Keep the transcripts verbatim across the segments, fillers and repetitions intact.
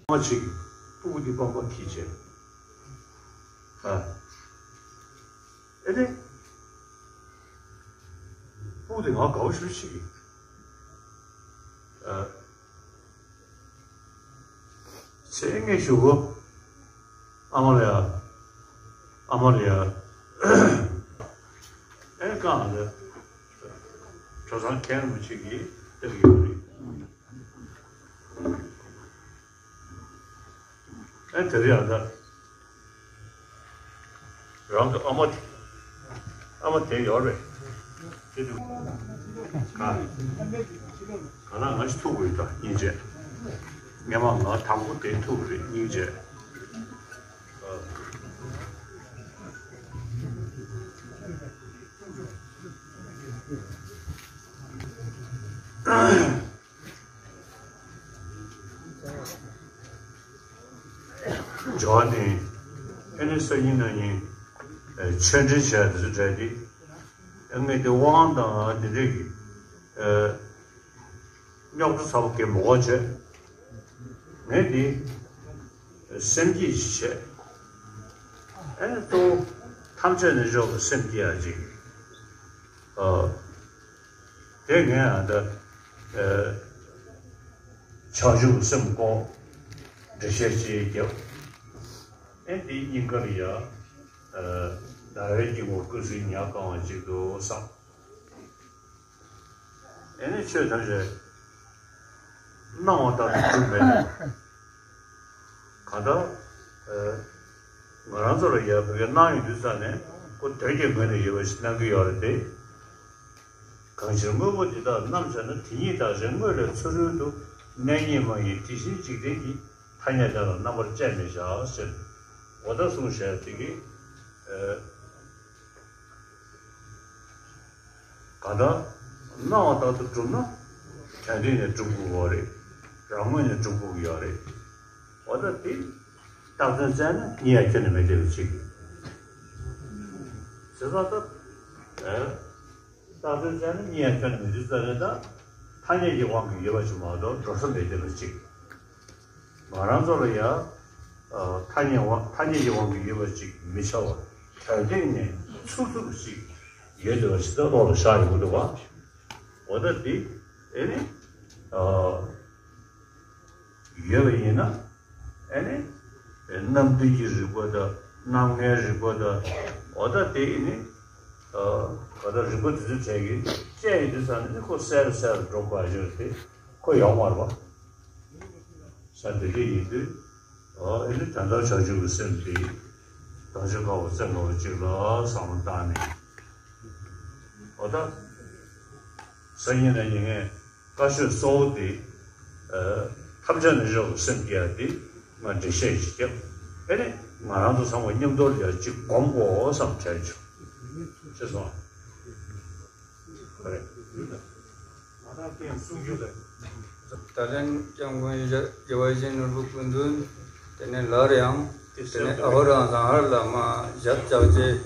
མ་ཅིག་སྤུ་གུ་འདི་པགས་པ་འཁྱེར་བྱས། ཨ། ཨེ་ནི། སྤུ་གུ་འདི་ང་དགའ་པོ་ཞེ་པོ་ཅིག་ཨ། ཚེ་ངས་ཞུ་གོ། ཨ་མ་ལ་ཡ། ཨ་མ་ལ་ཡ། ཨེ་གང་ལ། གྲོ་ཚང་ཁྱེད་རང་མི་ཅིག་གིས་སྟེར་གི་ཡོད་རེད། ཨེ་དེ་རེད་ཡ་ད། རང་གི་ཨ་མ། ཨ་མ་དེ་ཡོད་རེད། དེ་དུ། ག་ག་ན་ང་ཞིག་ཐུག་དགོས་ད་སྙིང་རྗེ། སྔན་མ་ང་དང་པོ་དེ་ཐུག་རེད་སྙིང་རྗེ། འབྱོར་ནས། ཨེ་ནི་སང་ཉིན་གནངས་ཉིན། ཆོས་འབྲེལ་བྱས་དེ་ཚོ་འདྲ་དེ། ངས་དེ་དབང་དང་དེ་འདྲས་ཀྱི། རྙོག་དྲ་ཚ་པོ་གས་མི་དགོས་བྱས། ངས་དེ། སེམས་བསྐྱེད་ཅིག་བྱས། ཨེ་ནི་གཙོ་བོ་ཐམས་ཅད་རྣལ་འབྱོར་པ་སེམས་བསྐྱེད་ཡ་ཅིག་ཨ། དེ་ངས་ཨ་ད། ཨ། བྱང་ཆུབ་སེམས་ཀྱི་འགྲེལ་བཤད་ཅིག་བརྒྱབ། ཨེ་འདིའི་སྙིང་གར་ཡ། ཨ། ཟླ་བའི་སྙིང་པོ་ཀུན་གཟིགས་ཉ་གང་བ་ཅིག་ཏུ་བསམ། ཨེ་ནི་ཆོས་ཐམས་ཅད་སྣང་བ་ལྟར་དུ་གྲུབ་མེད་ན། གང་ལྟར། ཨ། ང་རང་ཚོ་ལ་ཡ་བོད་སྐད་གནང་ཡོང་དུས་ཙམ་ནས་ཁོ་དོན་གྱི་ངོས་ནས་ཡོད་པ་ཞིག་གནང་གི་ཡོད་རེད་དེ། གང་ཕྱིར་དངོས་པོ་འདི་དག་རྣམ་སྦྱར་ན། དེ་ཉིད་བདག་ཅན་དངོས་ལས་ཚུ་རོལ་དུ། གནས་རྙེད་མ་ཡིན་དེ་བཞིན་འཇིག་རྟེན་གྱི། ཐ་སྙད་དེ་ལ་རྣམ་པར་དཔྱད་མི་བྱ་ཟེར། འོ་ད་གསུངས་བཞག་དེ་གི། ཨ། གང་ལྟར་སྣང་བ་ལྟར་དུ་གྲུབ་ན་དོན་སྟེང་ནས་གྲུབ་དགོས་པ་རེད། རང་ངོས་ནས་གྲུབ་དགོས་ཀྱི་ཡོད་རེད། འོ་ད་དེ་རྟགས་ཚུལ་བཙལ་ན་གཉིས་ཡ་ཁྱོན་ནས་མི་འདོད་པ་ཅིག་ཟེར་ཙང་ད། ཨེ། རྟགས་ཚུལ་བཙལ་ན་གཉིས་ཡ་ཁྱོན་ནས་མི་འདོད་ཙང་ནས་ད། ཐ་སྙད་ཀྱི་དབང་གིས་ཡོད་པ་ཅིག་མ་གཏོགས་འགྲོ་ས་མི་འདོད་པ་ཅིག་ང་རང་ཚོ་ལ་ཡ། ཨ། ཐ་སྙད་དབང་ཐ་སྙད་ཀྱི་དབང་གིས་ཡོད་པ་ཅིག་མི་བྱ་བར་དོན་སྟེང་ནས་ཚུར་ཚུར་ཅིག་ཡོད་བསྡད་པ་ཞིག་ད་བློ་ལ་ཤར་ཡོང་གི་འདུག་བ། འོ་ད་འདི་ཨེ་ནི། ཨ། ཡོད་པ་ཡིན་ན། ཨེ་ནི། རྣམ་བདུན་གྱི་རིགས་པ་དང་རྣམ་ལྔའི་རིགས་པ་དང་། འོ་ད་དེ་ཨེ་ནི། ཨ། ག་ད་རིགས་པ་དེ་ཚོའི་གྲས་ཀྱིས་དཔྱད་ཡོང་དུས་ཙམ་ནས་ནི་ཁོ་གསལ་རུ་གསལ་རུ་འགྲོ་དགོས་ཡོད་དེ། ཁོ་ཡོང་བར་བ། ས་དེ་འདྲ་ཡིན་དུས། ཨོ་ཨེ་ནི་དོན་དམ་བྱང་ཆུབ་ཀྱི་སེམས་དེ། བདག་ཅག་དཀའ་བ་བཙན་དཀའ་བ་གཅིག་ལ་བསམ་བློ་བཏང་ནས། ཨོ་ད། སང་ཉིན་གནངས་ཉིན་ངས་བཀའ་ཆོས་གཙོ་བོ་དེ། ཐམས་ཅད་རྣམ་དག་གི་སེམས་སྐྱེ་ཡ་དེ་ང་འགྲེལ་བཤད་ཅིག་བརྒྱབ། ཨེ་ནས་ང་རང་ཚོ་ཚང་མ་མཉམ་དུ་ཡ་གཅིག་སྒོམ་དགོས་བསམ་དྲན་བྱུང་། ཤེས་སོང་། ད་ལན་སྐྱབས་མགོན་རྒྱལ་བ་ཡིད་བཞིན་ནོར་བུ་སྐུ་མདུན། དེ་ནས་སླར་ཡང་དེ་ནས་ཨ་ཧོ་རང་ཟང་ཧར་ལ་མ་ཞབས་བཅགས་རྗེས་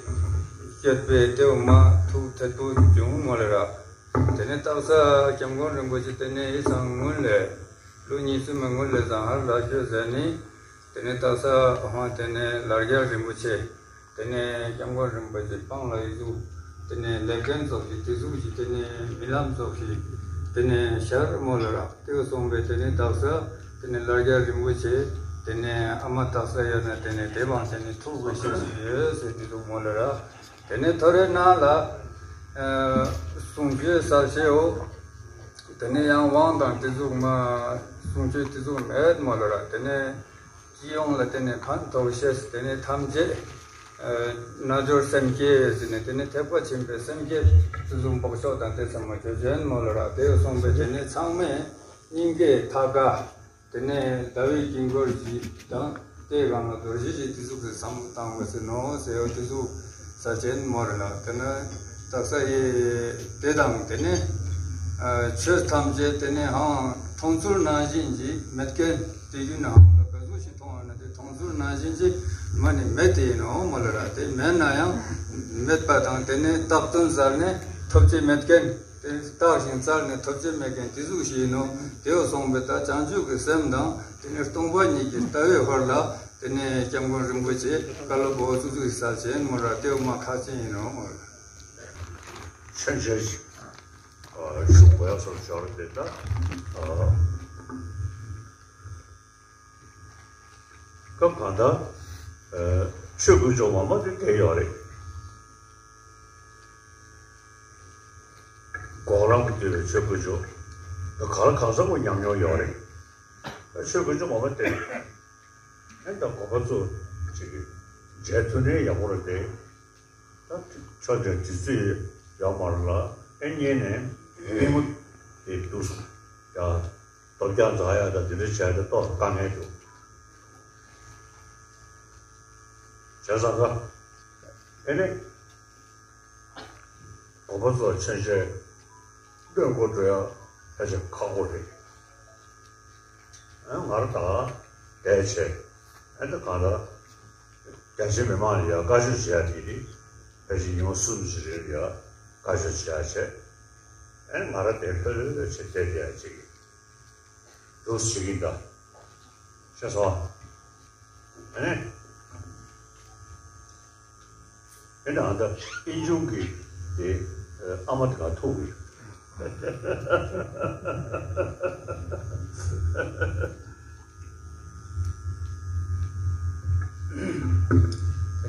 སྐྱོད་པའི་ལྟེ་བ་མ་ཐུགས་ཐད་པོ་བྱུང་མོ་ལ་ར། དེ་ནས་སྟག་ཚང་སྐྱབས་མགོན་རིན་པོ་ཆེ་དེ་ནས་ཡིད་སང་སྔོན་ལས་ལོ་གཉིས་གསུམ་མའི་སྔོན་ལས་ཟང་ཧར་ལ་ཤོད་ཟེར་ནས། དེ་ནས་སྟག་ཚང་ཧོང་དེ་ནས་ལར་རྒྱ་རིན་པོ་ཆེ། དེ་ནས་སྐྱབས་མགོན་རིན་པོ་ཆེ་སྤང་ལ་ཡི་གཟུགས། དེ་ནས་ལེབ་རྒན་ཚོགས་ཤིག་དེ་ཚོགས་ཤིག་དེ་ནས་རྨི་ལམ་ཚོགས་ཤིག་དེ་ནས་ཤར་མོ་ལ་རག་དེ་སོང་པས། དེ་ནས་སྟག་ཚང་དེ་ནས་ལར་རྒྱ་རིན་པོ་ཆེ། དེ་ནས་ཨ་མ་སྟག་ཚང་ཡོད་ན་དེ་ནས་དེ་བང་དེ་ནས་ཐུག་དགོས་ཤེས་ཤིག་ཡོད་ཟེར་དེ་འདུག་མོ་ལ་རག་དེ་ནས་ཐོ་རེ་ནང་ལ་གསུང་ཆོས་གསར་བཤད་འོ། དེ་ནས་ཡང་དབང་དང་དེ་ཚོ་མ། གསུང་ཆོས་དེ་ཚོ་མེད་མོ་ལ་ར། དེ་ནས་སྤྱི་ཡོངས་ལ་དེ་ནས་ཕན་ཐོགས་ཤེས། དེ་ནས་ཐམས་ཅད་རྣལ་འབྱོར་སེམས་བསྐྱེད་ཟེར་ནས། དེ་ནས་ཐེག་པ་ཆེན་པོའི་སེམས་བསྐྱེད་དེ་ཚོ་འབོགས་ཆོག་དང་དེ་ཚང་མ་ཆོས་ཅན་མོ་ལ་ར། དེ་སོང་པས། དེ་ནས་ཚང་མས་སྙིང་གའི་ཐག་ཀ་དེ་ནས་ཟླ་བའི་དཀྱིལ་འཁོར་བཞི་དང་། དེའི་སྒང་ལ་རྡོ་རྗེ་བཞི་དེ་ཚོ་གི་བསམ་བློ་བཏང་དགོས་ཟེར་ནོ་ཟེར་བ་དེ་ཚོ་ས་ཆེན་མོ་རེད་ལ། དེ་ནས་སྟག་ཚང་ཡི་དེ་དང་དེ་ནས་ཆོས་ཐམས་ཅད་དེ་ནས་ཧང་མཐོང་ཚུལ་ནང་བཞིན་གྱི་མེད་མཁན་དེ་ཡུལ་ནི་ཧང་ལ་ག་ཚོད་ཞིག་མཐོང་བ་ན་དེ་མཐོང་ཚུལ་ནང་བཞིན་གྱི་མ་ནི་མེད་དེ་ཡིན་ནོ་མོ་ལ་ར། དེ་མེད་ན་ཡང་མེད་པ་དང་དེ་ནས་བཏགས་དོན་བཙལ་ནས་ཐོབ་ཅེས་མེད་མཁན། དེ་བརྟགས་ཤིང་བཙལ་ནས་ཐོབ་ཅེས་མེད་མཁན་དེ་ཟུག་ཞིག་ཡིན་ནོ། དེའོ་སོང་པས་ད་བྱང་ཆུབ་ཀྱི་སེམས་དང་དེ་ནས་སྟོང་པ་ཉིད་ཀྱི་ལྟ་བའི་ཧོར་ལ་དེ་ནས་སྐྱབས་མགོན་རིན་པོ་ཆེ་བཀའ་སློབ་འོ་ཙུ་ཙུ་ཞིག་ས་ཆེན་མོ་ར། དེའོ་མ་ཁག་ཅན་ཡིན་ནོ་མོ་ར། ཆོས་འཆད་ཞིག་ཞུ་དགོས་ཡ་སོགས་འབྱོར་དེ་ད། སྐབས་གང་ལྟར། ཆོས་དཀོན་མཆོག་ངོ་མ་དེ་བསྡད་ཡོད་རེད། འགོག་ལམ་གྱི་དུས་ལ་ཆོས་དཀོན་མཆོག་ག་ལ་གང་ཟག་པོ་ཉམས་མྱོང་ཡོད་རེད། ཆོས་དཀོན་མཆོག་ངོ་མ་བསྡད། ཨེ་ད་དགོན་པ་ཚོ་ཅིག་མཇལ་ཐུབ་ནའི་ཡག་པོ་རེད་དེ། ད་ཆོས་འབྲེལ་དུས་ཚོད་ཡོད་མ་རེད་ལ། ཨེ་ཉན་ནས་མི་མོ་དེ་འདུག་སོང་ཡ། སྟོབས་རྒྱག་འཛག་ཡ་ད་དེ་འདྲ་བྱས་ཏེ་ཏོག་དཀའ་ངལ་འདུག་བྱས་ཙང་ཀ་ཨེ་ནས་དགོན་པ་ཚོ་ཆོས་འཆད་བློས་འཁོར་འགྲོ་ཡ་ཕལ་ཆེར་ཁག་པོ་རེད། ཨེ་ང་རང་ད་བསྡད་བྱས་ཨེ་ད་གང་ལྟར་རྒྱ་ཆེ་མི་མང་ལ་ཡ་བཀའ་ཆོས་བྱེད་ཡ་དེ་རེད། ཕལ་ཆེར་ཉིན་མོ་གསུམ་ཞིག་རེད་ཡ་བཀའ་ཆོས་བྱེད་ཡ་བྱས། ཨེ་ང་རང་དེ་ལྷོད་ལྷོད་བྱས་བསྡད་བསྡད་ཡ་ཅིག་འདུག་བྱེད་ཀྱིན་གདའ། ཤེས་སོང་། ཨེ་ནས། ཨེ་ནས་ཨ་ད་ཨིན་ཆུང་གི་དེ་ཨ་མ་དེ་ག་ཐུག་གི། དེ་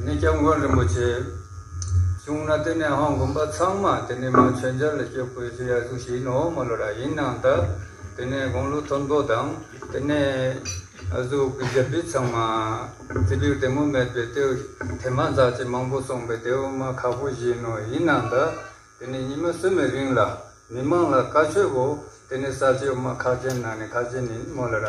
ནས་སྐྱབས་མགོན་རིན་པོ་ཆེ་བྱུང་ན་དེ་ནས་ཧང་དགོན་པ་ཚང་མ་དེ་ནས་མ་མཆོད་མཇལ་ལ་སྐྱོད་དགོས་ཞེས་ཡ་ཟུག་ཞིག་ནོ་མ་ལོ་ར། ཡིན་ནའང་ད་དེ་ནས་དགུང་ལོ་མཐོན་པོ་དང་དེ་ནས་ཨ་ཟུག་གི་རྒྱབ་སྤེལ་ཚང་མ་རྩིས་རིག་བདེ་མོ་མེད་པའི་དེ་ཐེངས་མ་འཛག་ཅིག་མང་པོ་སོང་པས། དེ་འོ་མ་ཁག་པོ་ཞིག་ནོ། ཡིན་ནའང་ད་དེ་ནས་ཉི་མ་གསུམ་མའི་རིང་ལ་མི་མང་ལ་བཀའ་ཆོས་བོ་དེ་ནས་གསར་བརྗེ་མ་ཁག་ཅན་ནང་ནས་ཁག་ཅན་ཡིན་མོ་ལ་ར།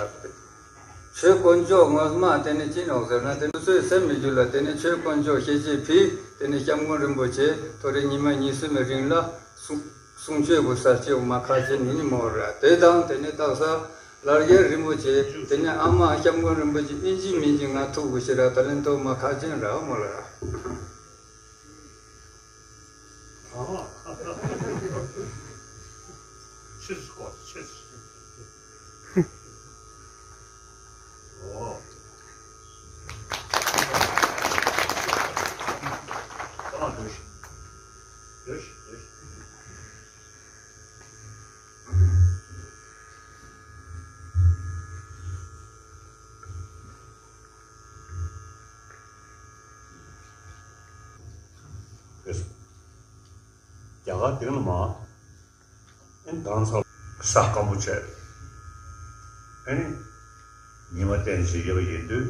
ཆོས་དཀོན་མཆོག་ངོ་མ་དེ་ནས་ཅི་ནོག་ཟེར་ན། དེ་ནས་ཚོའི་སེམས་མི་རྒྱུད་ལ་དེ་ནས་ཆོས་དཀོན་མཆོག་ཤེས་བྱེད་ཕི་དེ་ནས་སྐྱབས་མགོན་རིན་པོ་ཆེ་ཐོ་རེ་ཉི་མ་གཉིས་གསུམ་མའི་རིང་ལ་གསུང་གསུང་ཆོས་བོ་གསར་བརྗེ་མ་ཁག་ཅན་ཡིན་མོ་ར། དེ་དང་དེ་ནས་སྟག་ཚང་ལར་རྒྱ་རིན་པོ་ཆེ་དེ་ནས་ཨ་མ་སྐྱབས་མགོན་རིན་པོ་ཆེ་ཨིན་ཇི་མིན་ཇི་ང་ཐུག་དགོས་ཤེས་ར། ད་ལན་ཐོག་མ་ཁག་ཅན་ར་མོ་ལ་ར། ཆེས་སྐོར་ཆེས། ཨོ། ཨ་འདུག་ཤི། འདུག་ཤི། འདུག་ཤི། རྒྱ་གར་དེང་ལ་མ་ཨེ་ནི་ད་ས་ས་སྐམ་པོ་བྱས། ཨེ་ནི་ཉི་མ་བསྟན་བྱེད་ཡོད་པ་ཡིན་དུས་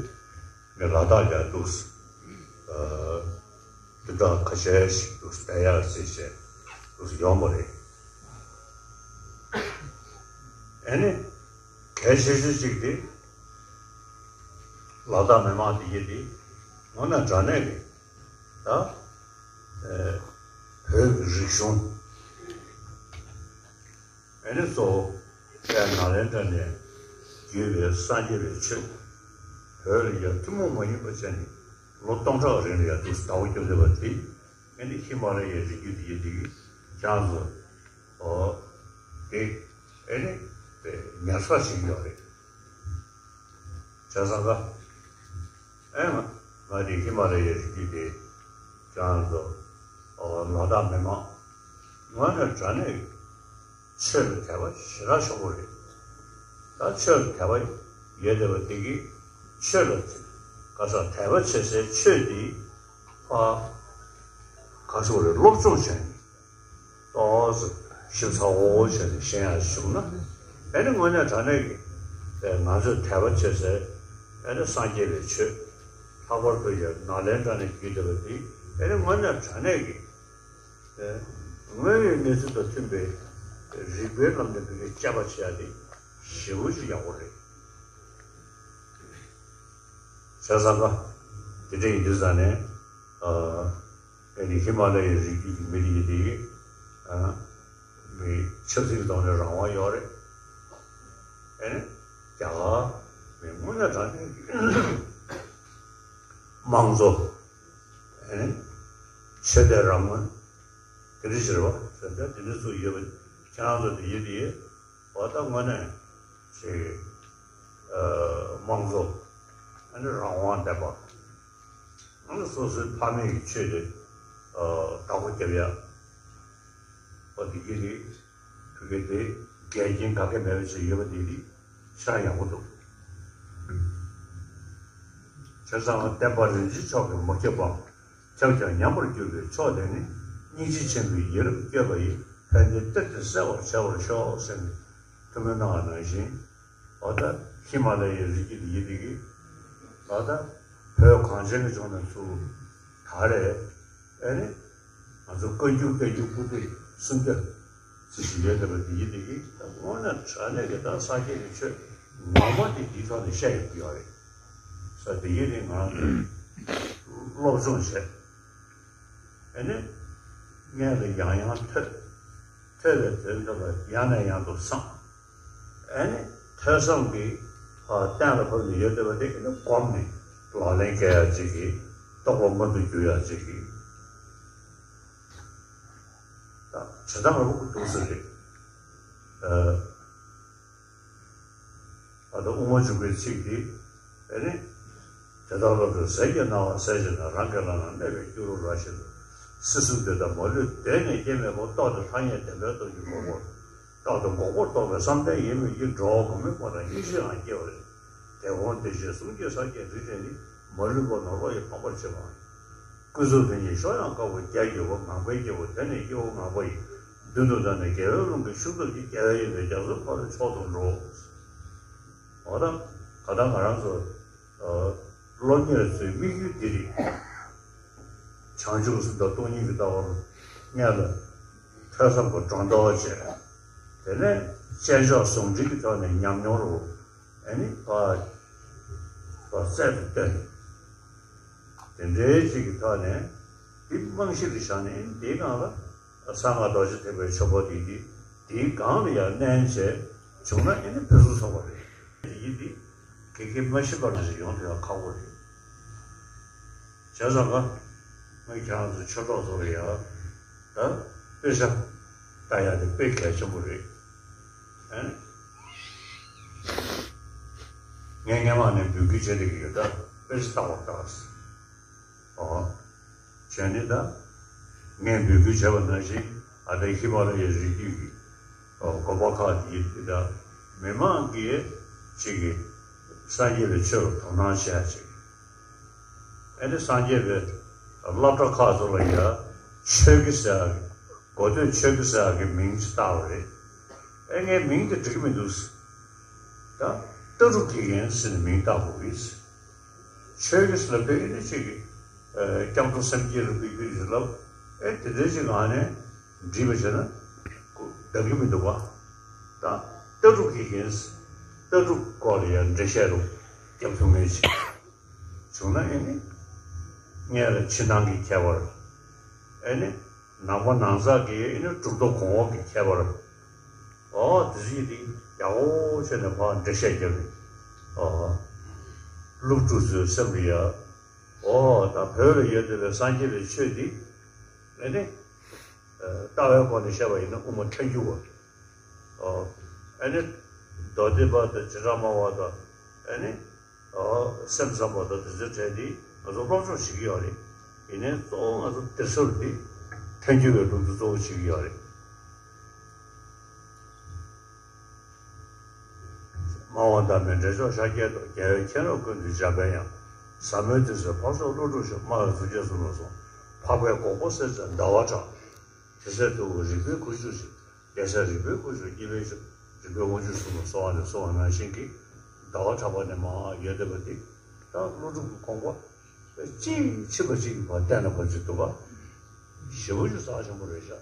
ངས་ལ་དྭགས་ལ་འདུག་སེ་དུས་དག་ཁ་ཤས་ཤིག་འདུག་སེ་བསྡད་ཡག་ཟེར་བྱས་འདུག་སེ་ཡོང་བ་རེད། ཨེ་ནི། གལ་ཆེ་ཤོས་གཅིག་དེ། ལ་དྭགས་མི་མང་དེ་གྱད་དེ་དངོས་གནས་དྲང་གནས་ཀྱི་ད་ཨེ་བོད་ཀྱི་རིག་གཞུང་། ཨེ་ནི་གཙོ་བོ་དཔལ་ནཱ་ལེནྡྲ་ནས་བརྒྱུད་པའི་སངས་རྒྱས་པའི་ཆོས་བོད་ལ་ཡར་ཐུན་མོང་མ་ཡིན་པ་བྱས་ནས་ལོ་སྟོང་ཕྲག་རིང་ལ་ཡར་འདུག་ཟླ་བོ་སྐྱོབ་བསྡད་པ་དེ། ཨེ་ནི་ཧི་མ་ལ་ཡའི་རི་རྒྱུད་དེ་གྱད་དེ་ཀྱང་ཚོ་ཨོ་དེ་ཨེ་ནི་དཔེ་ཉར་ཚགས་བྱེད་ཀྱི་ཡོད་རེད། བྱས་ཙང་ཀ་ཨེ་ང་ང་དེ་ཧི་མ་ལ་ཡའི་རི་རྒྱུད་དེ་ཀྱང་ཚོ་ཨོ་ལ་དྭགས་མི་མང་དངོས་གནས་དྲང་གནས་ཆོས་ལ་དད་པ་ཞེ་དྲག་ཆེན་པོ་རེད། ད་ཆོས་ལ་དད་པ་ཡོད་བསྡད་པ་དེ་གྱད་ཆོས་ལ་ག་ས་དད་པ་བྱེད་སའི་ཆོས་དེ་ཕར་ག་ཚོད་རེད་སློབ་སྦྱོང་བྱས་ནས་ཏོག་ཙམ་ཞིབ་ཚགས་པོ་བྱས་ནས་ཤེས་ཡག་བྱུང་ན། ཨེ་ནི་དངོས་གནས་དྲང་གནས་ཀྱི་ཨེ་ང་ཚོས་དད་པ་བྱེད་སའི་ཨེ་ནི་སངས་རྒྱས་པའི་ཆོས། ལྷག་པར་དུ་ཡང་ནཱ་ལེནྡྲ་ནས་བརྒྱུད་བསྡད་པ་དེ་ཨེ་ནི་དངོས་གནས་དྲང་གནས་ཀྱི་ཨེ་དངོས་ཡོད་གནས་ཚུལ་དང་མཐུན་པའི་རིགས་པའི་ལམ་ནས་བོད་སྐད་དཔྱད་པ་བྱེད་ཡག་དེ་ཞེ་པོ་ཅིག་ཡག་པོ་རེད། བྱས་ཙང་ཀ་དེ་འདྲ་ཡིན་དུས་ཙང་ནས་ཨ་ཨེ་ནི་ཧི་མ་ལ་ཡའི་རི་རྒྱུད་ཀྱི་མི་དེ་ཡིན་དེ་ཨ་མི་ཆབ་སྲིད་ཀྱི་ཐོག་ནས་རང་དབང་ཡོད་རེད། ཨེ་ནི་རྒྱ་གར་མི་དངོས་གནས་དྲང་གནས་ཀྱི་དམངས་གཙོ། ཨེ་ནི་ཆོས་དད་རང་མོས་དེ་འདྲ་ཞིག་རེད་བ། དེ་འདྲ་དེ་འདྲ་ཚོ་ཡོད་པ་ཁྱེད་རང་ཚོ་དེ་ཡོད་དེ་ཡོད། འོ་ད་དངོས་གནས་ཅིག་ཨ་དམངས་གཙོ་ཨ་ནི་རང་དབང་ལྡན་པ། ཨ་ནི་སོ་སོའི་ཕ་མེས་ཀྱི་ཆོས་དེ་ཨ་བདག་པོ་རྒྱབ་ཡ། འོ་དེ་གྱད་དེ་ཕ་གི་དེ་འགལ་རྐྱེན་ག་གེ་མེད་པ་ཅིག་ཡོད་པ་དེ་དེ་ཤ་ཡག་པོ་འདུག་བྱས་ཙང་བསྟན་པ་རིན་ཆེན་མཆོག་གིས་མ་ཁྱབ་པ། ཁྱབ་ཀྱང་ཉམས་པར་འགྱུར་བའི་མཆོག་དེ་ནི། སྙིང་རྗེ་ཆེན་པོའི་ཡ་རབས་བསྐྱེད་པ་ཡིས། ཕན་བདེའི་གཏེར་དེ་གསལ་བར་བྱ་བར་ཤོག་ཟེར་ནས་ཐུགས་སྨོན་གནང་བ་ནང་བཞིན། འོ་ད་ཧི་མ་ལ་ཡའི་རི་རྒྱུད་འདི་ཡི་དེ་གི་ལ་ད་བོད་གངས་ཅན་གྱི་ལྗོངས་ནས་ཚུར་ད་རེས་ཨེ་ནི་ང་ཚོ་བཀའ་འགྱུར་བསྟན་འགྱུར་སྐུ་སྟོད་གསུང་སྟོད་ཅི་ཞིག་ཡོད་བསྡད་པ་འདི་ཡི་དེ་གི་ད་དངོས་གནས་དྲང་གནས་ཀྱི་ད་སངས་རྒྱས་ཀྱི་ཆོས་ངོ་མ་དེ་འདིའི་ཐོག་ནས་བཤད་ཡོང་གི་ཡོད་རེད། ས་དེ་ཡི་དེ་ང་རང་ཚོས་སློབ་སྦྱོང་བྱས། ཨེ་ནི་སྔོན་ལ་ཡང་ཡང་ཐོས། ཐོས་པའི་དོན་ཐོས་པ་ཡང་ནས་ཡང་དུ་བསམ། ཨེ་ནི་ཐོས་བསམ་གྱི་ཨ་གཏན་ལ་ཕབ་ནས་ཡོད་བསྡད་པ་དེ་ཨེ་ནི་སྒོམ་ནས་ལག་ལེན་འཁེལ་ཡག་ཅིག་གི་རྟོགས་པ་མངོན་དུ་གྱུར་ཡག་ཅིག་གི་ད་བྱེད་སྟངས་རུ་འདུག་ས་རེད། ཨ། ཨ་ད་དབུ་མ་འཇུག་པའི་ཚིག་འདི་ཨེ་ནི། དེ་ལྟར་སློབ་པའི་ཟས་ཀྱི་སྣང་བ་ཟད་བྱེད་ན། རང་གི་ལག་ན་གནས་པའི་སྐྱུ་རུ་ར་བཞིན་དུ། སྲིད་གསུམ་འདི་དག་མ་ལུས་གདོད་ནས་སྐྱེ་མེད་པར། རྟོགས་ཏེ་ཐ་སྙད་བདེན་པའི་སྟོབས་ཀྱིས་འགོག་པར། རྟག་ཏུ་འགོག་པར་རྟོགས་པའི་བསམ་གཏན་ཡིན་མོད་ཀྱི། འགྲོ་བ་གང་མོས་པ་དང་ཡེ་ཤེས་ལའང་སྐྱེ་བར་འགྱུར། དེ་གོང་དེ་བཞིན་གསུང་གཅིག་ཟབ་རྒྱས་རིགས་གཅིག་ནི། མ་ལུས་པ་ནོར་བ་ཡི་ཕངས་པར་བྱེད་པའང་ཡིན། ཀུན་རྫོབ་དེ་ཉིད་གཞོམ་ཡང་དཀའ་བ། རྒྱ་ཡི་རྒོད་པོ་ངང་པའི་སྐྱེ་བོ། དེ་ནི་སྐྱེ་བོ་ངང་པ་ཡི། མདུན་དུ་བདར་ནས་རྒྱལ་བའི་ཀླུང་གི་ཕྱུག་ཐོབ་ཀྱི། རྒྱལ་བའི་ཡོན་ཏན་རྒྱ་མཚོའི་ཕ་རོལ་མཆོག་ཏུ་འགྲོ། འོ་ད་ག་ད་ང་རང་ཚོ་ཨ་སློབ་གཉེར་ཚོའི་དམིགས་ཡུལ་འདི་རེད། བྱང་ཆུབ་སེམས་དང་སྟོང་ཉིད་ཀྱི་ལྟ་བ་ལ་སྔོན་ལ་ཐོས་བསམ་གྱི་སྒྲོ་འདོགས་བཅད། དེ་ནས་དཔྱད་འཇོག་ཟུང་འབྲེལ་གྱི་ཐོག་ནས་ཉམས་མྱོང་རུ་ཨ་ནི་ཕར་ཕར་རྩལ་དུ་བཏོན། དེ་འདྲའི་ཅིག་གི་ཐོག་ནས་འདི་རྨང་གཞི་རུ་བཞག་ནས་འདིའི་སྒང་ལ་གསང་སྔགས་རྡོ་རྗེ་ཐེག་པའི་ཆོས་འཁོར་འདི་འདི་འདིའི་སྒང་ལ་ཡང་གནས་བྱས་བྱུང་ན་ཨེ་ནི་ཕུན་སུམ་ཚོགས་པ་རེད། དེ་ཡིན་འདི་གེ་གེ་མ་ཤེས་པ་ནང་བཞིན་ཡོང་ཐུབ་ཡག་ཁག་པོ་རེད། བྱས་ཙང་ཀ་ངས་ཁྱེད་རང་ཚོ་ཆོས་གྲོགས་ཚོ་ལ་ཡང་ད་དཔེ་ཆ་ལྟ་ཡག་དེ་དཔེ་གལ་ཆེན་པོ་རེད། ཨེ། ངས་སྔན་མ་ནས་འབོད་སྐུལ་བྱེད་བསྡད་ཀྱི་ཡོད། ད་དཔེ་ཆ་ལྟ་བར་ལྟ། ཨོ། བྱས་ནས་ད་ངས་འབོད་སྐུལ་བྱས་པ་ནང་བཞིན་ཨ་ད་ཧི་མ་ལ་ཡའི་རི་རྒྱུད་ཀྱི་ཨོ་དགོན་པ་ཁག་དེ་ཡིན་ད་མི་མང་གིས་ཅིག་གིས་སངས་རྒྱས་པའི་ཆོས་ལ་དོ་སྣང་བྱེད་ཡག་ཅིག་ཨེ་ནི་སངས་རྒྱས་པའི་སློབ་གྲྭ་ཁག་ཚོ་ལ་ཡ་ཆོས་ཀྱི་ཟེར་ཡག་གི་གོ་ཐོས་ཆོས་ཀྱི་ཟེར་ཡག་གི་མིང་ཅིག་བཏགས་པ་རེད། ཨེ་ངའི་མིང་དེ་འགྲིག་གི་མི་འདུག་ད་ལྟ་གྲུབ་དགེ་རྒན་ཟེར་ནས་མིང་བཏགས་དགོས་ཀྱི། ཆོས་ཀྱི་ཟེར་ལབ་དུས་ཨེ་ནི་ཅིག་གི་ཨེ་སྐྱབས་འགྲོ་སེམས་བསྐྱེད་རིན་པོ་ཆེ་ཟེར་ལབ། ཨེ་དེ་འདྲའི་ཅིག་ངང་ནས་འདྲིས་པ་བྱས་ན་འདང་གི་མི་འདུག་བ། ད་ལྟ་གྲུབ་དགེ་རྒན་ཟེར། ལྟ་གྲུབ་སྐོར་ལ་ཡང་འགྲེལ་བཤད་རུ་རྒྱབ་ཐུབ་མཁན་ཞིག་བྱུང་ན། ཨེ་ནི་སྔོན་ལ་ཕྱི་ནང་གི་ཁྱད་པར། ཨེ་ནི་ནང་པ་ནང་ཚགས་ཀྱི་ཨེ་ནི་གྲུབ་མཐའ་གོང་འོག་གི་ཁྱད་པར། ཨོ་དེ་ཚོ་ཡིན་དེ་ཡག་པོ་བྱས་ནས་ཕར་འགྲེལ་བཤད་རྒྱབ་རེད། ཨོ་སློབ་ཕྲུག་ཚོའི་སེམས་ལ་ཡ། ཨོ་ད་བོད་ལ་ཡོད་བསྡད་པའི་སངས་རྒྱས་པའི་ཆོས་འདི་ཨེ་ནི་ལྟ་བའི་སྒོ་ནས་བཤད་པ་ཡིན་ན་དབུ་མ་ཐལ་འགྱུར་བ། ཨོ་ཨེ་ནི་མདོ་སྡེ་པ་དང་བྱེ་བྲག་སྨྲ་བ་དང་ཨེ་ནི་ཨོ་སེམས་ཙམ་པ་དང་དེ་ཚོའི་གྲས་འདི་ང་ཚོ་སློབ་སྦྱོང་བྱེད་ཀྱི་ཡོད་རེད། ཡིན་ནའི་གཙོ་བོ་ང་ཚོ་དེ་ཚོར་འདི་ཐལ་འགྱུར་བའི་ལུགས་འདི་གཙོ་བོ་བྱེད་ཀྱི་ཡོད་རེད། སྨྲ་བ་དམ་པའི་འགྲེལ་ཆོག་ཤཱཀྱའི་མདོག་རྒྱལ་བའི་མཁྱེན་རབ་ཀུན་ཏུ་འཇམ་པའི་དབྱངས། ཟབ་མོའི་དོན་གསལ་འཕགས་མཆོག་བློ་གྲོས་ཤོག་སྨྲ་བའི་གཙུག་རྒྱན་གསུམ་ལ་སོགས། འཕགས་པའི་གོ་འཕང་སེལ་མཛད་ཟླ་བ་གྲགས། དེ་སྲས་ཐུ་བོ་རིག་པའི་ཁུ་བྱུག་ཅིག་རྒྱལ་སྲས་རིག་པའི་ཁུ་བྱུག་སྐྱིད་པའི་ཤོག་རིག་པའི་དབང་ཕྱུག་གསུམ་ལ་སོགས་པ་ནས་གསུངས་པ་ནང་བཞིན་གྱི་ཟླ་བ་གྲགས་པ་ནས་མར་ཡོད་བསྡད་པ་འདི་ད་ཀླུ་སྒྲུབ་ཀྱི་དགོངས་པ་གཅིག་ཕྱིན་པ་གཅིག་གིས་ཕར་བལྟས་ན་ཕར་ཅིག་འདུག་ག་ཞེ་པོ་ཅིག་རྩ་ཆེན་པོ་རེད་ཤག་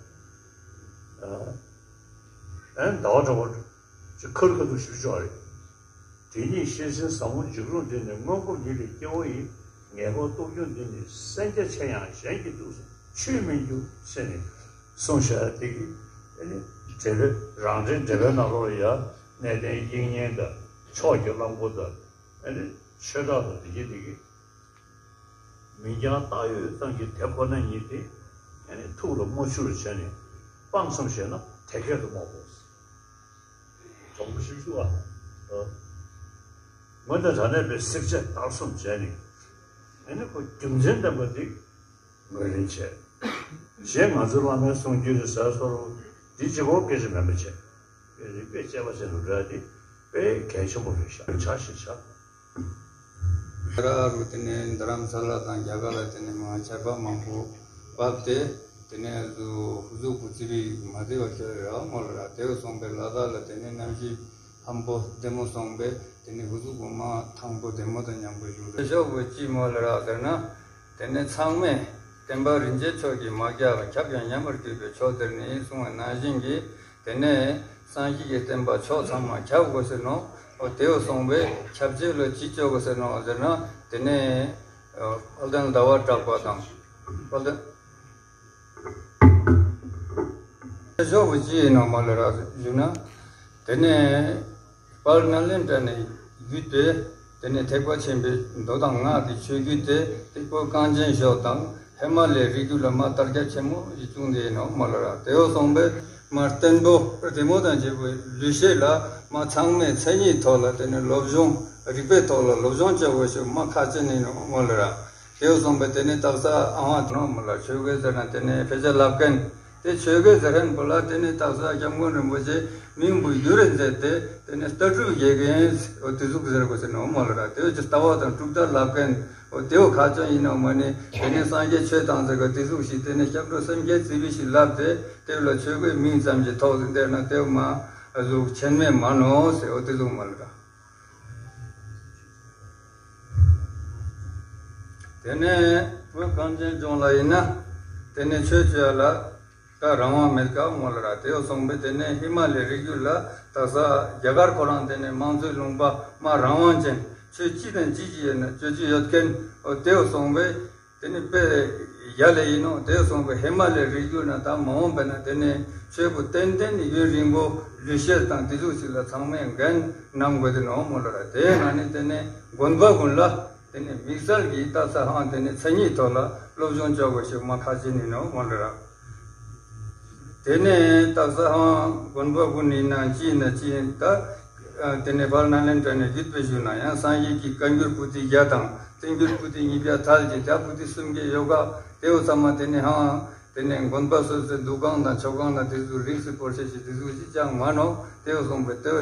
ཨ་ཨེ་ཟླ་བ་གྲགས་པ་ཅིག་ཁ་རུ་ཁ་ཐུག་ཞུ་ཆོག་རེད། དེ་ཉིད་ཤེས་བཞིན་ཟབ་མོ་འཇིགས་རུང་འདི་ནི། མངོན་སྤོབས་ཉིད་ལས་སྐྱེ་བོ་ཡི། ངེས་པ་རྟོགས་འགྱུར་འདི་ནི། སེམས་རྒྱ་ཆེ་ཡང་གཞན་གྱིས་བཏུལ་ཟེར། ཆོས་མི་འགྱུར་ཟེར་ནས་གསུངས་བཞག་དེ་གི་ཨེ་ནི་འགྲེལ་པའི་རང་འགྲེལ་འགྲེལ་པའི་ནང་ལོགས་ལ་ཡ་གནས་བརྟན་དབྱིག་གཉེན་དང་ཕྱོགས་ཀྱི་གླང་པོ་དང་ཨེ་ནི་ཆོས་གྲགས་དང་དེ་གི་དེ་གི་མིང་རྐྱང་བཏགས་ཡོད་ཙམ་གྱི་དེ་ཁོ་ན་ཉིད་དེ་ཨེ་ནི་ཐུགས་ལ་མ་ཆུད་པར་བྱས་ནས་སྤང་ཙམ་བྱས་ན་དེ་སྐད་དུ་མ་གོ། དོགས་པ་ཞིག་བྱུང་བ། དངོས་གནས་དྲང་གནས་པའི་བསྲེག་བཅད་བརྡར་གསུམ་བྱས་ནས་ཨེ་ནི་ཁོ་རྒྱུ་མཚན་ལྡན་པ་འདི་ངོས་ལེན་བྱས། གཞན་ང་ཚོའི་བླ་མའི་གསུང་རྒྱུན་དུ་ཟེར་སོགས་འདི་གཅིག་པོ་སྐད་ཆ་མིན་པ་བྱས། རིགས་པས་དཔྱད་པ་བྱས་ནས་འགྲོ་ཡ་འདི་དཔེ་གལ་ཆེན་པོ་རེད་ཤག་ཆ་ཞེས་བྱ། ར་རུ་དེ་ནས་རྡ་རམ་ས་ལ་དང་རྒྱ་གར་ལ་དེ་ནས་མ་ཆར་པ་མང་པོ་བབས་ཏེ། དེ་ནས་ཧུ་ཟུ་ཧུ་ཟུ་གུ་ཙི་རི་མ་བདེ་བ་ཁྱོད་ར་མོ་ལ་ར་དེ་བ་སོང་པའི་ལ་དྭགས་ལ་དེ་ནས་གནམ་གཤིས་ཧམ་པོ་བདེ་མོ་སོང་པས། དེ་ནས་ཧུ་ཟུ་གུ་མ་ཐང་པོ་བདེ་མོ་དང་མཉམ་པོ་བཞུགས་རེད། ཤོག་བུ་ཅི་མོ་ལ་ར་ཟེར་ན། དེ་ནས་ཚང་མས་བསྟན་པ་རིན་ཆེན་མཆོག་གི་མ་རྒྱག་ཁྱབ་ཀྱང་ཉམས་པར་གྱུར་པའི་ཕྱོགས་དེར་ནི་གསུངས་པ་ནང་བཞིན་གྱི། དེ་ནས་སངས་རྒྱས་ཀྱི་བསྟན་པ་ཕྱོགས་ཚང་མ་ཁྱབ་དགོས་ཟེར་ནོ། འོ་དེ་བ་སོང་བས་ཁྱབ་བྱེད་ལ་ཅི་བཅོ་དགོས་ཟེར་ནོ་ཟེར་ན། དེ་ནས་དཔལ་ལྡན་ཟླ་བ་གྲགས་པ་དང་། དཔལ་ལྡན་ཤོག་བུ་ཅི་ཡིན་ནོ་མ་ལ་ར་ཞུ་ན། དེ་ནས་དཔལ་ནཱ་ལེནྡྲ་ནས་བརྒྱུད་དེ། དེ་ནས་ཐེག་པ་ཆེན་པོའི་མདོ་དང་སྔགས་ཀྱི་ཆོས་བརྒྱུད་དེ། སྟེགས་བུ་གངས་ཅན་ཞོལ་དང་ཧི་མ་ལའི་རི་རྒྱུད་ལ་མ་དར་ཁྱབ་ཆེན་མོ་ཞིག་བྱུང་སྟེ་ཡིན་ནོ་མ་ལ་ར། དེ་བ་སོང་པས་མ་བརྟན་པོ་བདེ་མོ་དང་བཅས་པའི་ལུས་ཤེས་ལ་མ་ཚང་མས་མཚན་ཉིད་ཐོག་ལ་དེ་ནས་སློབ་སྦྱོང་རིག་པའི་ཐོག་ལ་སློབ་སྦྱོང་བྱ་དགོས་ཞེས་མ་ཁ་ཆེ་ནས་ཡིན་ནོ་མ་ལ་ར། དེ་བ་སོང་པས་དེ་ནས་སྟག་ཚང་ཨ་ཝང་ནོ་མ་ལ་ཆོས་གོས་ཟེར་ན་དེ་ནས་ཕལ་ཆེར་ལབ་མཁན། དེ་ཆོས་གོས་ཟེར་མཁན་པོ་ལ་དེ་ནས་སྟག་ཚང་སྐྱབས་མགོན་རིན་པོ་ཆེ་མིང་པོ་བསྒྱུར་རེ་མཛད་དེ། དེ་ནས་ལྟ་གྲུབ་དགེ་རྒན་འོ་དེ་ཟུག་ཟེར་དགོས་ཟེར་ནོ་མ་ལ་ར། དེ་བ་ཅི་ལྟ་བ་དང་གྲུབ་མཐའ་ལབ་མཁན་འོ་དེ་བ་ཁ་ཆེ་ཡིན་ནོ་མ་ནི། དེ་ནས་སངས་རྒྱས་ཆོས་དང་ཟེར་ག་དེ་ཟུག་ཞིག་དེ་ནས་སྐྱབས་འགྲོ་སེམས་བསྐྱེད་བརྩེ་བ་ཞིག་ལབ་སྟེ་དེ་བ་ལ་ཆོས་གོས་མིང་ཙམ་གྱི་ཐོག་ཏུ་བསྡད་ན་དེ་བ་མ་ཟུག་ཆེན་མེད་མ་ནོ་ཟེར་འོ་དེ་ཟུག་མ་ལ་ར། དེ་ནས་བོད་གངས་ཅན་ལྗོངས་ལ་ཡིན་ན་དེ་ནས་ཆོས་བྱེད་ཡ་ལ་ད་རང་དབང་མེད་ཀ་མོ་ལ་ར། དེ་བ་སོང་པས་དེ་ནས་ཧི་མ་ལའི་རི་རྒྱུད་ལ་ད་ས་རྒྱ་གར་ཁོ་རང་དེ་ནས་དམངས་གཙོའི་ལུང་པ་མ་རང་དབང་ཅན་ཆོས་ཅི་དང་ཅི་ཅི་ཡོད་ན་སྤྱོད་རྒྱུ་ཡོད་མཁན་འོ་དེ་བ་སོང་པས། དེ་ནི་དཔེ་ཡ་ལེ་ཡིན་ནོ། དེ་སོང་པའི་ཧི་མ་ལའི་རི་རྒྱུད་ན་ད་མ་འོངས་པ་ན་དེ་ནི་ཆོས་པོ་ཏན་ཏན་ནི་ཡུན་རིང་པོ་ལུས་ཤེས་དང་དེ་ཚོ་ཞིག་ལ་ཚང་མས་འགན་འཁྲི་དགོས་དེ་ནོ་མོ་ལ་ར། དེ་ན་ནི་དེ་ནི་དགོན་པ་ཀུན་ལ་དེ་ནི་དམིགས་བསལ་གྱི་ད་ས་ཧང་དེ་ནི་མཚན་ཉིད་ཐོག་ལ་སློབ་སྦྱོང་བྱ་དགོས་ཞེས་མ་ཁ་ཆེ་ནི་ནོ་མོ་ལ་ར། དེ་ནས་སྟག་ཚང་དགོན་པ་ཀུན་ནི་ན་ཅི་ན་ཅི་ད། དེ་ནས་དཔལ་ནཱ་ལེནྡྲ་ནས་བརྒྱུད་པའི་གཞུང་ན་ཡང་སངས་རྒྱས་ཀྱི་བཀའ་འགྱུར་པོ་ཏི་བརྒྱ་དང་བསྟན་འགྱུར་པོ་ཏི་ཉིས་བརྒྱ་ཐལ་གྱི་དེ་པོ་ཏི་གསུམ་གྱི་ཡོ་ག་དེ་བོ་ཚང་མ་དེ་ནས་ཧང་དེ་ནས་དགོན་པ་སོ་སོའི་འདུ་ཁང་དང་ཆོས་ཁང་དང་དེ་ཚོ་རིགས་སུ་བོར་ཤེས་ཤིག་དེ་ཚོ་ཞིག་ཅང་མ་ནོ། དེ་བོ་གསུངས་པའི་དེ་བོ་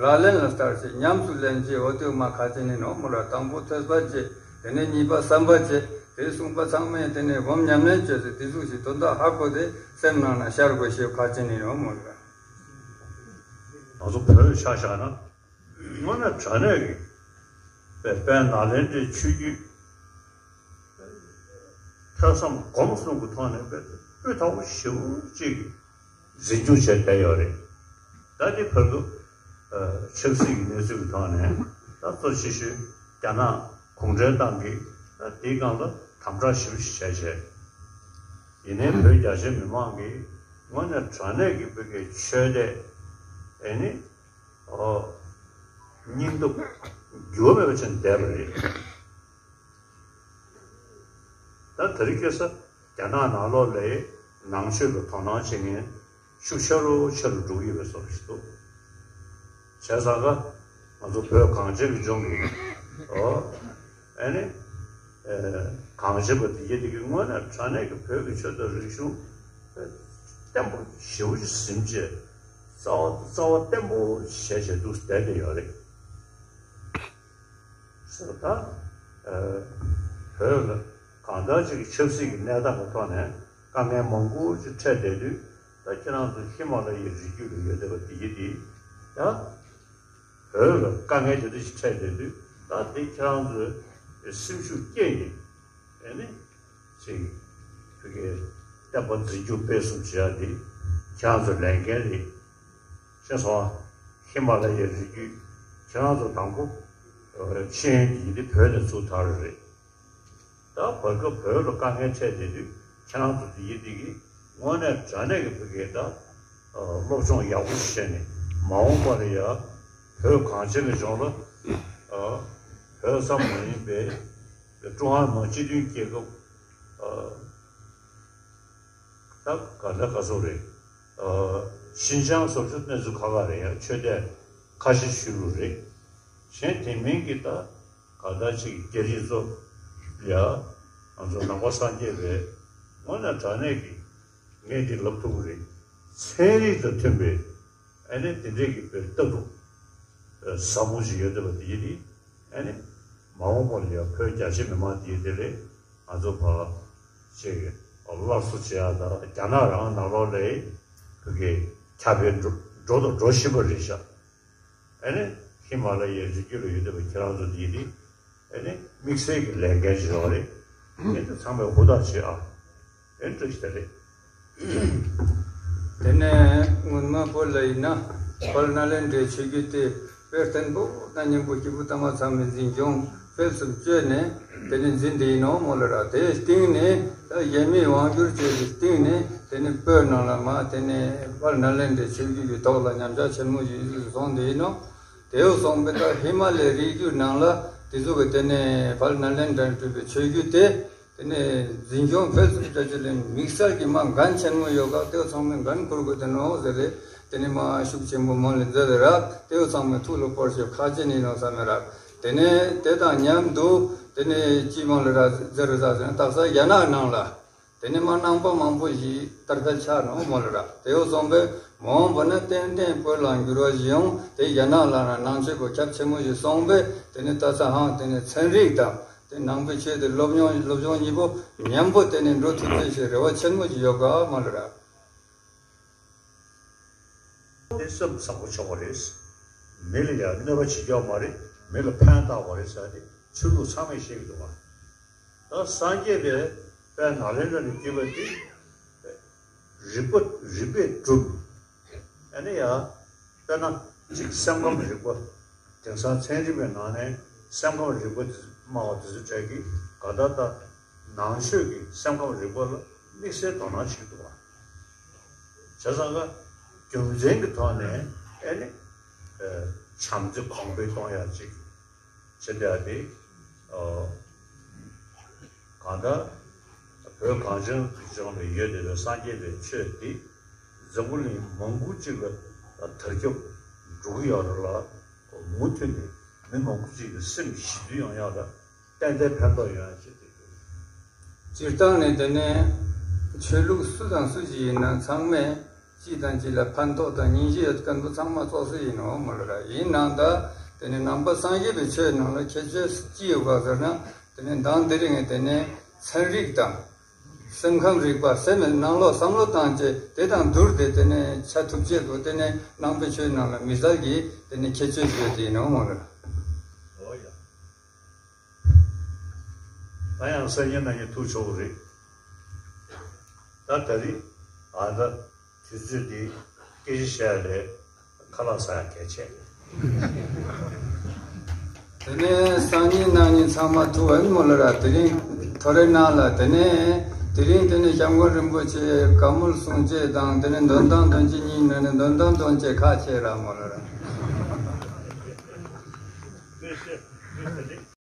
ལག་ལེན་ལ་བསྟར་ཅེས་ཉམས་སུ་ལེན་ཅེས་འོ་དེ་བོ་མ་ཁ་ཆེ་ནི་ནོ་མོ་ལ། དང་པོ་ཐོས་པ་བྱེད། དེ་ནས་གཉིས་པ་བསམ་པ་བྱེད། དེ་གསུངས་པ་ཚང་མས་དེ་ནས་སྒོམ་ཉམས་ལེན་བྱས་ཏེ་དེ་ཚོ་ཞིག་དོན་དག་ཧ་གོ་སྟེ་སེམས་ནང་ན་ཤར་དགོས་ཞེས་ཁ་ཆེ་ནི་ནོ་མོ་ལ། ང་ཚོ་བོད་ཆ་བཞག་ན་དངོས་གནས་དྲང་གནས་ཀྱི་དཔལ་ནཱ་ལེནྡྲའི་ཆོས་བརྒྱུད་ཐོས་བསམ་སྒོམ་གསུམ་གྱི་ཐོག་ནས་དཔེ་སྤུས་དག་པོ་ཞེ་པོ་ཅིག་འཛིན་སྐྱོང་བྱས་བསྡད་ཡོད་རེད། ད་འདི་བར་དུ་ ཆབ་སྲིད་ཀྱི་གནས་ཚུལ་གྱི་ཐོག་ནས་ད་གཙོ་ཆེ་ཤོས་རྒྱ་ནག་གུང་ཁྲན་ཏང་གིས་ད་དེའི་སྒང་ལ་དམ་དྲག་ཞེ་པོ་ཞིག་བྱས་བྱས། ཡིན་ནའི་བོད་རྒྱ་ཆེ་མི་མང་གིས་དངོས་གནས་དྲང་གནས་ཀྱི་བོད་ཀྱི་ཆོས་དད་ཨེ་ནི་ཨོ་སྙིང་སྟོབས་འགྱུར་བ་མེད་པ་ཅན་བསྡད་པ་རེད། ད་དེ་རིང་ཁ་སང་རྒྱ་ནག་ནང་ལོགས་ལ་ནང་ཆོས་ལ་དོ་སྣང་བྱེད་མཁན་ཤུགས་ཆེ་རུ་ཆེ་རུ་འགྲོ་གི་ཡོད་པའི་བཟོ་ཞིག་འདུག་བྱས་ཙང་ཀ་ང་ཚོ་བོད་གངས་ཅན་གྱི་ལྗོངས་ཀྱི་ཨོ་ཨེ་ནི་ཨེ་གངས་ཅན་པ་དེ་ཡིན་དེ་གི་དངོས་གནས་དྲང་གནས་ཀྱི་བོད་ཀྱི་ཆོས་དང་རིག་གཞུང་བརྟན་པོ་ཞེ་པོ་ཅིག་ཟིན་བྱས་རྩ་བ་རྩ་བ་བརྟན་པོ་བྱས་བྱས་འདུག་བསྡད་བསྡད་ཡོད་རེད། ཟེར་ད། ཨ། བོད་ལ་གང་ལྟར་ཅིག་གི་ཆབ་སྲིད་ཀྱི་གནས་སྟངས་ཀྱི་ཐོག་ནས་དཀའ་ངལ་མང་པོ་ཅིག་འཕྲད་བསྡད་དུས་ད་ཁྱེད་རང་ཚོ་ཧི་མ་ལ་ཡའི་རི་རྒྱུད་ལ་ཡོད་བསྡད་པ་དེ་ཡིན་དེ་ཡང་བོད་ལ་དཀའ་ངལ་དེ་འདྲ་ཞིག་འཕྲད་བསྡད་དུས་ད་དེ་ཁྱེད་རང་ཚོའི་སེམས་ཤུགས་སྐྱེད་ནས་ཨེ་ནི་ཅིག་བོད་ཀྱི་བསྟན་པ་འཛིན་སྐྱོང་སྤེལ་གསུམ་བྱེད་ཡ་དེ་ཁྱེད་རང་ཚོའི་ལས་འགན་རེད། ཤེས་སོང་ཨ། ཧི་མ་ལ་ཡའི་རི་རྒྱུད་ཁྱེད་རང་ཚོ་དང་པོ་ཤེས་ཡོན་གྱི་ཡིན་དེ་བོད་ནས་ཚུར་དར་རེད། ད་བར་སྐབས་བོད་ལ་དཀའ་ངལ་འཕྲད་བསྡད་དུས་ཁྱེད་རང་ཚོ་དེ་ཡིན་དེ་གི་དངོས་གནས་དྲང་གནས་ཀྱི་བོད་སྐད་ད་སློབ་སྦྱོང་ཡག་པོ་ཞིག་བྱས་ནས་མ་འོངས་པ་ལ་ཡ་བོད་གངས་ཅན་གྱི་ལྗོངས་ལ་བོད་ཙམ་མ་ཡིན་པའི་ཀྲུང་ཧྭ་མི་དམངས་སྤྱི་མཐུན་རྒྱལ་ཁབ་ད་ག་ད་ག་ཚོད་རེད། ཤིན་ཅང་སོགས་ཀྱི་གནས་ཚུལ་ཁག་ཁག་རེད་ཡ་ཆོས་དད་ཁ་ཆེ་ཤོས་རུ་རེད། གཞན་དེ་མིན་གྱི་ད་ག་ད་ཅིག་རྒྱ་རིགས་ཚོ་ཡ་ང་ཚོ་ནང་པ་སངས་རྒྱས་པའི་དངོས་གནས་དྲང་གནས་ཀྱི་ངས་འདི་ལབ་ཐུབ་ཀྱི་རེད། ཚན་རིག་དང་མཐུན་པའི་ཨ་ནི་དེ་འདྲས་ཀྱི་བོད་ལྟ་གྲུབ་ཟབ་མོ་ཞིག་ཡོད་བསྡད་པ་དེ་ཡིན་དེ་ཨ་ནི་མ་འོངས་པ་ལ་ཡང་བོད་རྒྱ་ཆེ་མི་མང་དེ་དེ་ལས་ང་ཚོ་བར་ཅིག་སླར་གསོ་བྱེད་ཡ་དང་རྒྱ་ནག་རང་ནང་ལོགས་ལ་བོད་ཀྱི་ཁྱབ་སྤེལ་འགྲོ་འགྲོ་དང་འགྲོ་བཞིན་པ་རེད་ཤག་ཨ་ནི་ཧི་མ་ལ་ཡའི་རི་རྒྱུད་ལ་ཡོད་བསྡད་པ་ཁྱེད་རང་ཚོ་དེ་ཡིན་དེ་ཨ་ནི་དམིགས་བསལ་གྱི་ལས་འགན་ཞིག་ཡོད་རེད། ཨ་ནི་ཚང་མས་ཧུར་ཐག་བྱེད་ཨ། ཨེ་འདྲ་ཞིག་རེད། དེ་ནས་སྔོན་མ་བོད་ལ་ཡིན་ན་དཔལ་ནཱ་ལེནྡྲའི་ཆོས་བརྒྱུད་དེ་དཔེ་བརྟན་པོ་དང་སྙིང་པོ་སྐྱེས་བུ་དམ་པ་ཚང་མས་འཛིན་སྐྱོང་སྤེལ་གསུམ་བཅོས་ནས་དེ་ནས་འཛིན་བསྡད་ཡིན་ནོ་མོ་ལ་ར། དེའི་སྟེང་ནས་ད་ཡེ་མེད་དབང་སྒྱུར་བཅས་ཀྱི་སྟེང་ནས་དེ་ནས་བོད་ནང་ལ་མ་དེ་ནས་དཔལ་ནཱ་ལེནྡྲའི་ཆོས་བརྒྱུད་ཀྱི་ཐོག་ལ་ཉམས་ཆག་ཆེན་མོ་ཞིག་སོང་བསྡད་ཡིན་ནོ། དེའུ་སོང་པའི་ད་ཧི་མ་ལའི་རི་རྒྱུད་ནང་ལ་དེ་ཚོ་གི་དེ་ནས་དཔལ་ནཱ་ལེནྡྲ་སྤྲུལ་པའི་ཆོས་བརྒྱུད་དེ། དེ་ནས་འཛིན་སྐྱོང་སྤེལ་གསུམ་བྱ་རྒྱུ་ལས་དམིགས་བསལ་གྱི་མ་འགན་ཆེན་མོ་ཡོད་ག་དེའུ་ཚང་མས་འགན་འཁུར་དགོས་དེ་ནོ་ཟེར་རེད། དེ་ནས་མ་ཤུགས་ཆེན་པོ་མོ་ལས་མཛད་དེ་ར་དེའུ་ཚང་མས་ཐུགས་ལ་སྤོར་ཤོག་ཁ་ཆེ་ནི་ནོ་བསམ་མེད་ར། དེ་ནས་དེ་དང་མཉམ་དུ་དེ་ནས་ཅི་མང་ལ་ར་ཟེར་རེད་ཟ་ཟེར་ན་དག་ས་རྒྱ་ནག་ནང་ལ་དེ་ནས་མ་ནང་པ་མང་པོ་ཞིག་དར་འཕེལ་ཆགས་ནོ་མོ་ལ་ར་དེའུ་སོང་པས་མ་འོངས་པ་ན་ཏན་ཏན་བོད་ལ་འགྱུར་བ་ཞིག་ཡོང་དེ་རྒྱ་ནག་ལ་ར་ནང་ཆོས་པོ་ཁྱབ་ཆེན་མོ་ཞིག་སོང་པས་དེ་ནས་ད་ས་ཧང་དེ་ནས་ཚན་རིག་དང་། དེ་ནང་པའི་ཆོས་དེ་སློབ་སྦྱོང་སློབ་སྦྱོང་གཉིས་པོ་མཉམ་པོ་དེ་ནས་འགྲོ་ཐུབ་ཚེ་ཞེས་རེ་བ་ཆེན་མོ་ཞིག་ཡོད་ག་མ་ལ་ར། དེ་སེམས་བཟང་པོ་ཆོག་པ་རེད། མི་ལ་ཡང་གནོད་པ་བྱེད་ཀྱོག་མ་རེད། མི་ལ་ཕན་བཏགས་པ་རེད་ཟེར་ཏེ་ཆོས་ལུགས་ཚང་མས་ཤེས་ཀྱི་འདུག་ག་ད་སངས་རྒྱས་པའི་དཔལ་ནཱ་ལེནྡྲ་ནས་བརྒྱུད་པ་དེ་རིག་པ་རིག་པས་གྲུབ། ཨ་ནི་ཡ། དཔེར་ན་གཅིག་སེམས་ཁམས་རིག་པ། དེང་སང་ཚན་རིག་པའི་ནང་ནས་སེམས་ཁམས་རིག་པ་དེ་སྨྲ་བ་དེ་ཚོ་གྲས་ཀྱིས་ག་ད་ལྟ་ནང་ཆོས་ཀྱི་སེམས་ཁམས་རིག་པ་ལ་དམིགས་བསལ་དོ་སྣང་བྱེད་ཀྱི་འདུག་བ། བྱས་ཙང་ཀ་རྒྱུ་མཚན་གྱི་ཐོག་ནས་ཨ་ནི་བྱམས་བརྩེ་གོང་འཕེལ་གཏོང་ཡ་གཅིག་བྱེད་བསྡད་དེ། གང་ལྟར་བོད་གངས་ཅན་གྱི་ལྗོངས་ལ་ཡོད་བསྡད་པའི་སངས་རྒྱས་པའི་ཆོས་འདི་འཛམ་བུ་གླིང་མང་པོ་ཅིག་ལ་དར་ཁྱབ་འགྲོ་གི་ཡོད་རེད་ལ། མུ་མཐུད་ནས་མི་མང་པོ་ཅིག་གི་སེམས་ཞི་དུལ་ཡོང་ཡག་ལ་ཏན་ཏན་ཕན་ཐོགས་ཡོང་ཡག་བྱེད་བསྡད་ཡོད། སྤྱིར་བཏང་ནས་དེ་ནས་ཆོས་ལུགས་སུ་དང་སུ་ཞིག་ཡིན་ན་ཚང་མས་གཅིག་དང་གཅིག་ལ་ཕན་ཐོགས་དང་སྙིང་རྗེ་ཡོད་མཁན་པོ་ཚང་མ་གཙོ་ས་ཡིན་ནོ་མ་ལ་ར། ཡིན་ནའང་ད་དེ་ནས་ནང་པ་སངས་རྒྱས་པའི་ཆོས་ནང་ལ་ཁྱད་ཆོས་ཅི་ཡོད་ག་ཟེར་ན། དེ་ནས་མདང་དེ་རིང་ངས་དེ་ནས་ཚན་རིག་དང་། སེམས་ཁམས་རིག་པ་སེམས་ནང་ལོགས་བསམ་བློ་བཏང་བྱས་དེ་དང་བསྡུར་ཏེ་དེ་ནས་བྱ་ཐུབ་ཆེད་དུ་དེ་ནས་ནང་པའི་ཆོས་ནང་ལ་མི་གསལ་གྱི་དེ་ནས་ཁྱད་ཆོས་ཡོད་དེ་ཡིན་ནོ་མ་ལ་ར། ཨོ་ཡ། ད་ཡང་སང་ཉིན་གནངས་ཉིན་ཐུག་ཆོག་གི་རེད། ད་ད་རེས་ཨ་ད་དུས་ཚོད་འདི་སྐད་ཆ་བཤད་ཡ་ལས་ཁ་ལག་ཟ་ཡ་གལ་ཆེ། དེ་ནས་སང་ཉིན་གནངས་ཉིན་ཚང་མ་ཐུག་ཨེ་མོ་ལ་ར། དེ་རིང་ཐོ་རེ་ནང་ལ། དེ་ནས་དེ་རིང་དེ་ནས་སྐྱབས་མགོན་རིན་པོ་ཆེ་བཀའ་མོལ་གསུང་བྱེད་དང་། དེ་ནས་འདོན་ཐང་འདོན་བྱེད་གཉིས་ནང་ནས་འདོན་ཐང་འདོན་བྱེད་ཁག་ཆེ་ར་མོ་ལ་ར།